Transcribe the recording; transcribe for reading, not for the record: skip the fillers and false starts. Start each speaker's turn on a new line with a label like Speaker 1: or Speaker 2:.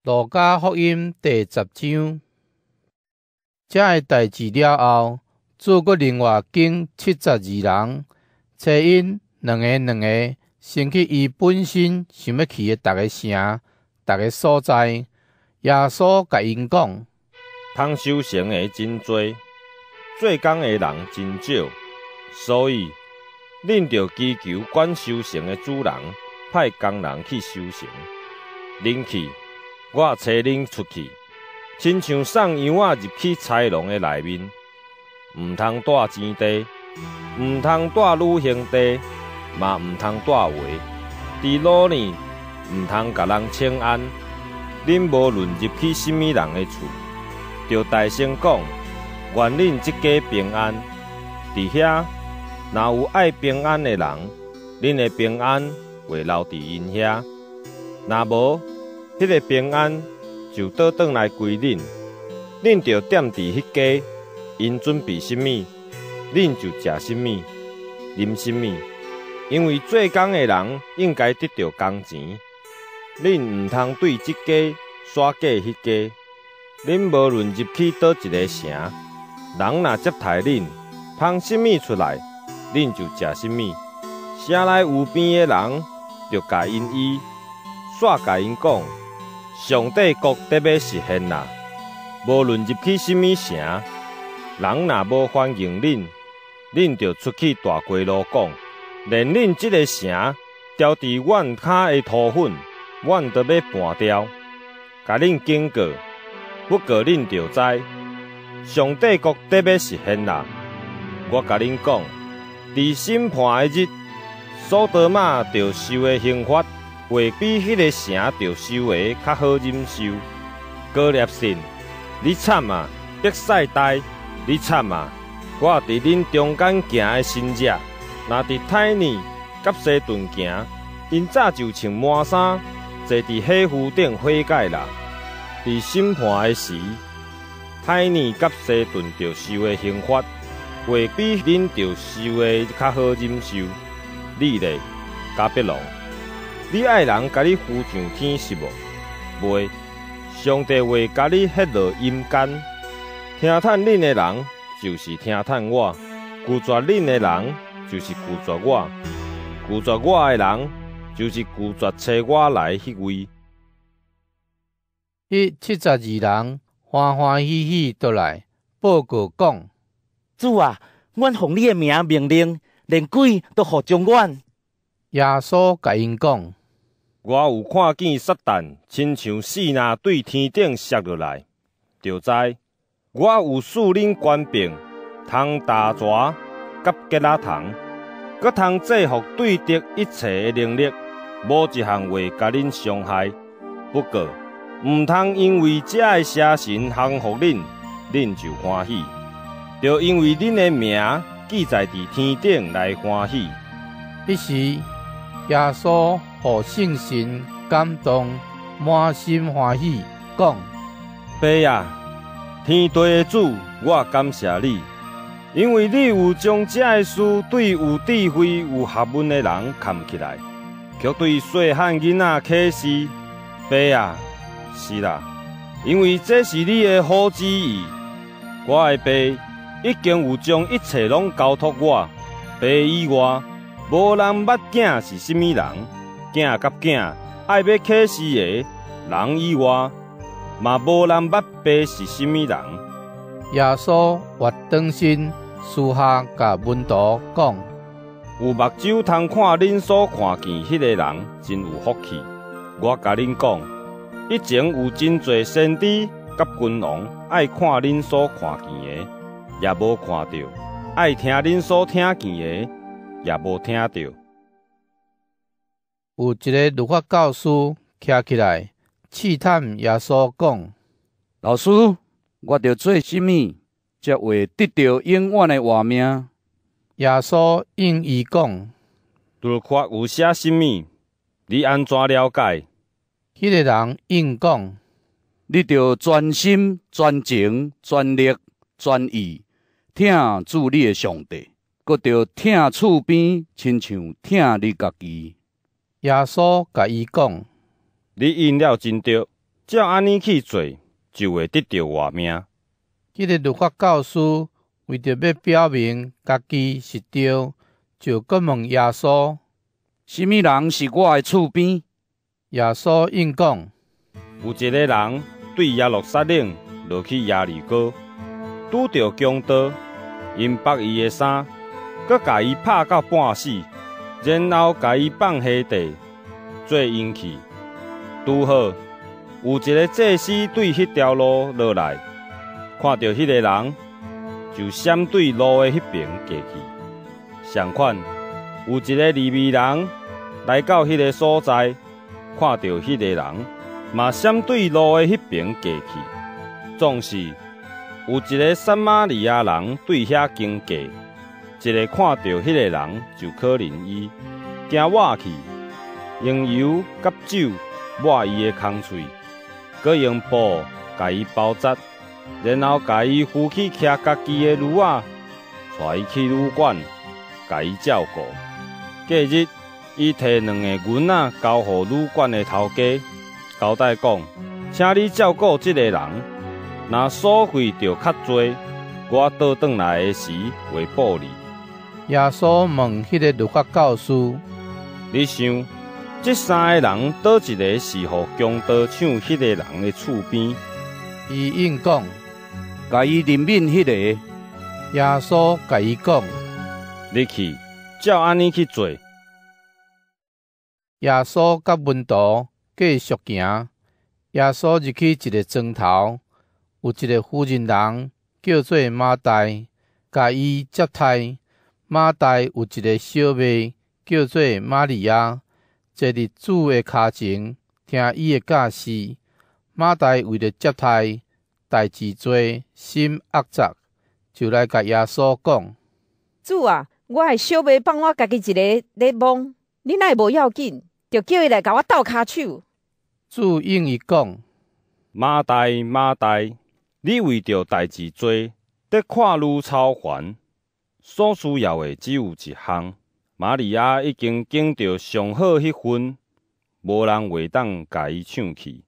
Speaker 1: 路加福音第10章，這个代誌了後，主閣另外揀72人，差𪜶兩个兩个，先去伊本身想欲去的逐个城、逐个所在。耶穌共𪜶講：
Speaker 2: 通收成的真濟，做工的人真少，所以恁著祈求管收成的主人，派工人去收成。恁去，我差恁出去，親像送羊仔入去豺狼的內面。毋通帶錢袋，毋通帶旅行袋，嘛毋通帶鞋。佇路呢，毋通共人請安。恁無論入去啥物人的厝，著大聲講：願恁這家平安。佇遐，若有愛平安的人，恁的平安會留佇𪜶遐；若無，彼个平安就倒轉來歸恁。恁著踮佇彼家，𪜶準備啥物，恁就食啥物，啉啥物，因為做工的人應該得著工錢。恁毋通對這家煞過彼家。恁無論入去佗一个城，人若接待恁，芳啥物出來，恁就食啥物。城內有病的人，著共𪜶醫，煞共𪜶講：上帝國得欲實現啦。無論入去啥物城，人若無歡迎恁，恁著出去大街路講：連恁這个城牢佇阮跤的塗粉，阮都欲盤掉。共恁警告，不過恁著知，上帝國得欲實現啦。我共恁講，佇審判的日，所多瑪著受的刑罰，會比彼个城著受的較好忍受。哥納信，你慘啊！伯賽大，你慘啊！我佇恁中間行的神跡，若佇泰爾佮西頓行，𪜶早就穿麻衫，坐佇火爐頂悔改啦。佇審判的時，泰爾佮西頓著受的刑罰，會比恁著受的較好忍受。你咧，迦百農，你愛人共你扶上天是無？袂，上帝會共你彼落陰間。聽趁恁的人，就是聽趁我；拒絕恁的人，就是拒絕我；拒絕我的人，就是拒絕差我來彼位。
Speaker 1: 彼72人歡歡喜喜倒來報告講：
Speaker 3: 主啊，阮奉你的名命令，連鬼都服從阮。
Speaker 1: 耶穌共𪜶講：
Speaker 2: 我有看見撒旦親像爍爁對天頂摔落來，著知我有賜恁權柄，通踏蛇佮結仔蟲，閣通制伏對敵一切的能力，無一項會共恁傷害。不過，毋通因為遮的邪神降服恁，恁就歡喜，著因為恁的名記載佇天頂來歡喜。
Speaker 1: 彼時，耶穌予聖神感動，滿心歡喜，講：
Speaker 2: 爸啊，天地的主，我感謝你，因為你有將這个事對有智慧、有學問的人藏起來，卻對細漢囡仔啟示。爸啊，是啦，因為這是你的好旨意。我的爸已經有將一切攏交託我，爸以外，無人捌囝是啥物人，囝佮囝愛欲啟示的人以外，嘛無人捌爸是啥物人。
Speaker 1: 耶穌越轉身，私下共門徒講：
Speaker 2: 有目睭通看恁所看見彼个人，真有福氣。我共恁講，以前有真濟先知佮君王愛看恁所看見的，也無看著；愛聽恁所聽見的，也無聽著。
Speaker 1: 有一个律法教師徛起來，試探耶穌講：
Speaker 4: 老師，我著做啥物，才會得著永遠的活命？
Speaker 1: 耶穌應伊講：
Speaker 2: 律法有寫啥物？你按怎了解？
Speaker 1: 彼个人應講：
Speaker 4: 你著全心、全情、全力、全意疼主你的上帝，閣著疼厝邊，親像疼你家己。
Speaker 1: 耶穌共伊講：
Speaker 2: 你應了真對，照按呢去做，就會得著活命。
Speaker 1: 彼个律法教師為著欲表明家己是對，就閣問耶穌：
Speaker 4: 啥物人是我的厝邊？
Speaker 1: 耶穌應講：
Speaker 2: 有一个人對耶路撒冷落去耶利哥，拄著強盜，𪜶縛伊的衫，閣共伊拍到半死，然後共伊放下地，做𪜶去。拄好有一个祭司對彼條路落來，看著彼个人，就閃對路的彼爿過去。相款，有一个利未人來到彼个所在，看著彼个人，嘛閃對路的彼爿過去。總是有一个撒瑪利亞人對遐經過，一下看著彼个人就可憐伊，行倚去，用油佮酒抹伊的空喙，閣用布共伊包紮，然後共伊扶去騎家己的驢仔，帶伊去旅館，共伊照顧。隔日，伊提兩个銀仔交予旅館的頭家，交代講：請你照顧這个人，若所費著較濟，我倒轉來的時會報你。
Speaker 1: 耶穌問彼个律法教師：
Speaker 2: 你想，這三个人佗一个是予強盜搶彼个人的厝邊？
Speaker 1: 伊應講：
Speaker 4: 共伊憐憫彼个。
Speaker 1: 耶穌共伊講：
Speaker 2: 你去，照按呢去做。
Speaker 1: 耶穌佮門徒繼續行。耶穌入去一个莊頭，有一个婦人人叫做馬大，共伊接待。馬大有一个小妹叫做瑪利亞，坐佇主的跤前聽伊的教示。馬大為著接待，代誌濟，心壓榨，就來共耶穌講：
Speaker 5: 主啊，我的小妹放我家己一个咧忙，你若會無要緊，就叫伊來共我鬥跤手。
Speaker 1: 主應伊講：
Speaker 2: 馬大，馬大，你為著代誌濟，咧看慮操煩，所需要的只有一項。瑪利亞已經揀著上好彼份，無人會當共伊搶去。